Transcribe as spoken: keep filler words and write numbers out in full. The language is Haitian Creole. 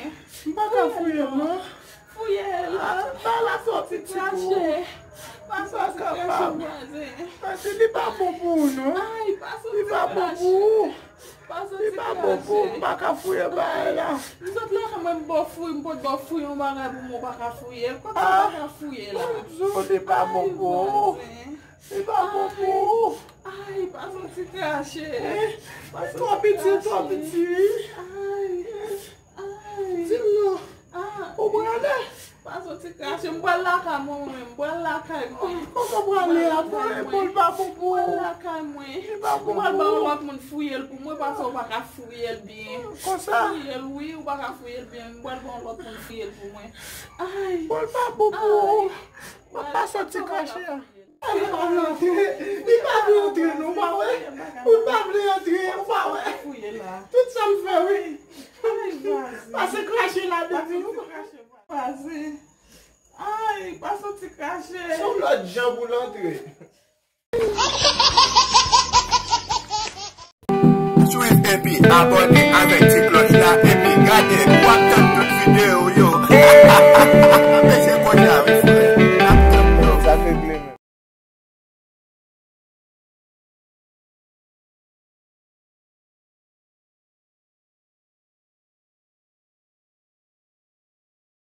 M pa ka fouye l non. Fouye l. Ah, bagay la twò piti pou ou. Krache. Pa soti krache, vwazen. Paske li pa bon pou ou non. Ay, pa soti krache. Li pa bon pou ou. Pa soti krache. Li pa bon pou ou. M pa ka fouye bagay la. M sot la, mwen m ba w fouye, m pot ba w fouye yon bagay pou mwen, ou pa ka fouye l. Kòmsi ou pa ka fouye la? Ah, Bonjou, li pa bon pou ou. Ay, vwazen. Li pa bon pou ou. Ay, pa soti krache. Eh, pa soti krache. Twò piti, twò piti. Ay. Ay. Di m non. Ah. Ou prale? Pa soti krache. M pral lakay mwen, mwen menm. M pral lakay mwen. Kòman w prale a? Bon, bon, l pa bon pou ou. M pral lakay mwen. Li pa bon pou ou. M pral ba yon lòt moun fouye l pou mwen, paske ou pa ka fouye l byen. Konsa? Fouye l, wi, ou pa ka fouye l byen. M pral ba yon lòt moun fouye l pou mwen. Ay. Bon, l pa bon pou ou. Ay. Pa, pa soti krache a. Li pa vle antre. Li pa vle antre non, ou pa wè? Ou pa vle antre, ou pa wè? Tout sa m fè, wi. Pase krache la depi ou. Pase. Ay, pa soti krache. Se yon lòt jan pou l antre. Swiv epi abòne avèk